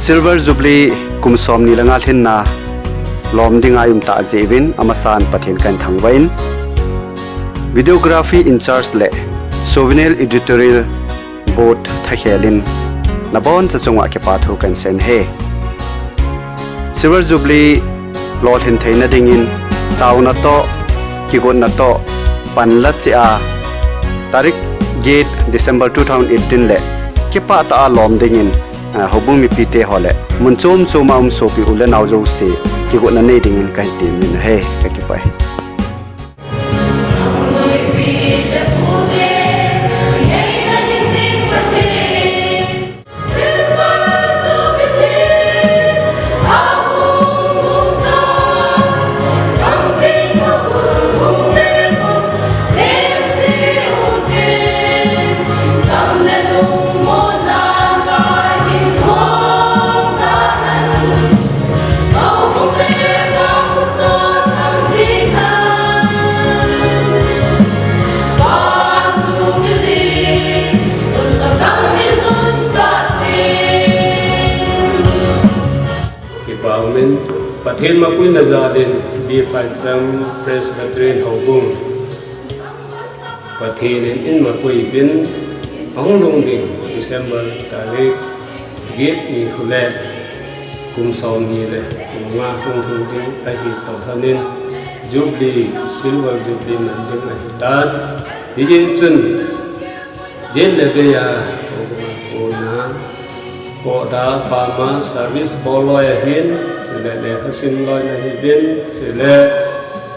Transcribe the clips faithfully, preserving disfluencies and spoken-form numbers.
Silver Jubilee kum somni le nga lhinna lom dinga i um tah jeh uvin amasan Pathen kahin thangvah in, videography in charge le Souvenir Editorial Board thakhel in naboncha chunga kipathu kahin seiye. Silver Jubilee lolhin theina dingin taona toh, kigotna toh, panla cheh a, tarik get December two thousand eighteen le kipah tah a lom dingin, ah, houbung mipite ho le mun chom chom a um sopi u le nao jouse kigotna nei dingin kahin temin ahi, kakipah e. Kipah umin, Pathen mapuina jal in, B. Phaicham Presbyterian Houbung Pathen in eimapui uvin, ahung lhung ding December tarik get nikho le kum somni le kum nga hung lhung ding ahi toh lhonin, Jubilee, Silver Jubilee man ding ahitan. Hijeh chun, jet le beiya, houbung a kona, kohda pama service bol loi ahin, chule lekhasim loina ahin, chule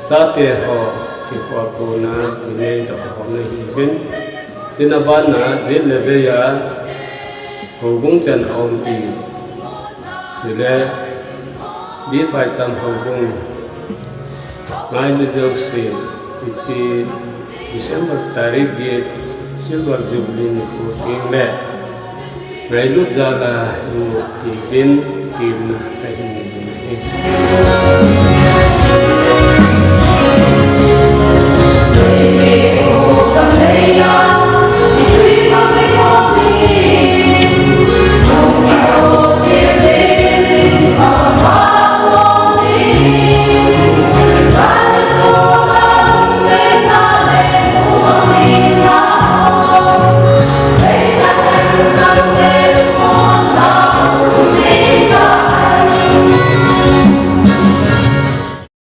chate ho, chikho a kona, chinei doh ho ahin. Chuna bana, jet le beiya, houbung chan a um in, chule B. Phaicham Houbung ngailu jouse, hiche December tarik get Silver Jubilee nikho teng le ngailut jal a imu uvin, temna kahin nei ahi.